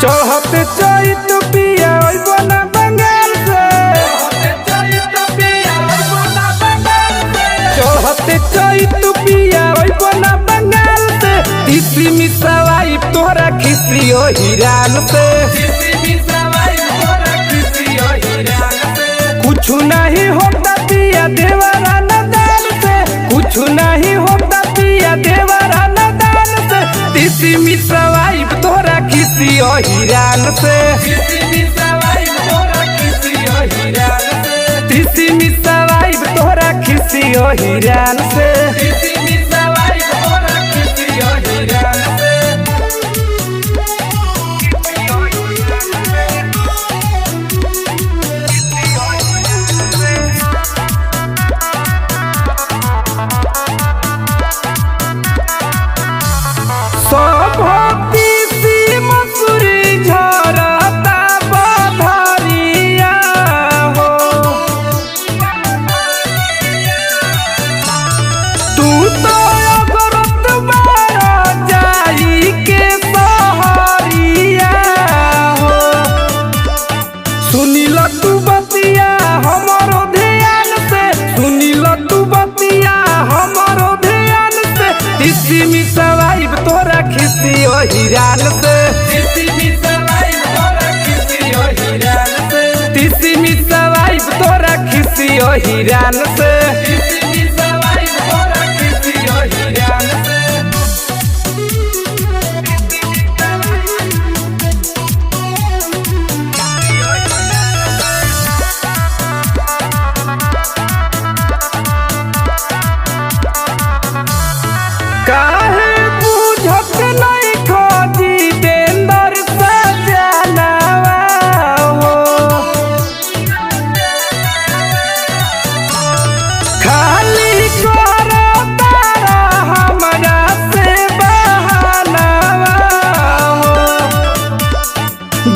चढ़ते चैत पिया अइबो ना बंगाल से। चढ़ते चैत पिया अइबो ना बंगाल से। तीसरी मिसवाई तोरा खिसियो हिरान से। कुछ नहीं होता पिया देवरा नदान से। कुछ नहीं होता पिया देवरा नदान से। तीसरी मिसवाई तोरा खिसियो हिरान से। तीसरी मिसवाई तोरा खिसियो हिरान से। सब तीसी मसूरी झरता बधरिया हो। तू तो अगरत बारा जाई के सहरिया हो। सुनिल तू बतिया हमरो ध्यान से। सुनिल तू बतिया हमरो ध्यान से। तीसी मिसवाई तोरा खिसियो हिरान से। तीसी मिसवाई तोरा खिसियो हिरान से। काहे बुझत नहीं खोजी देंदर सजनावा हो। खाली करो तारा हमरा से बहानावा हो।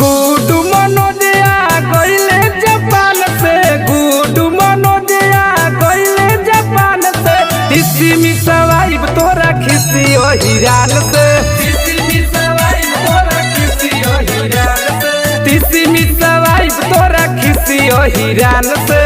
गुडू मनोजया गइले जापान से। गुडू मनोजया गइले जापान से। तीसी मिसवाई तोरा खिसियो हिरान से। तीसी मिसवाई तोरा खिसियो हिरान से।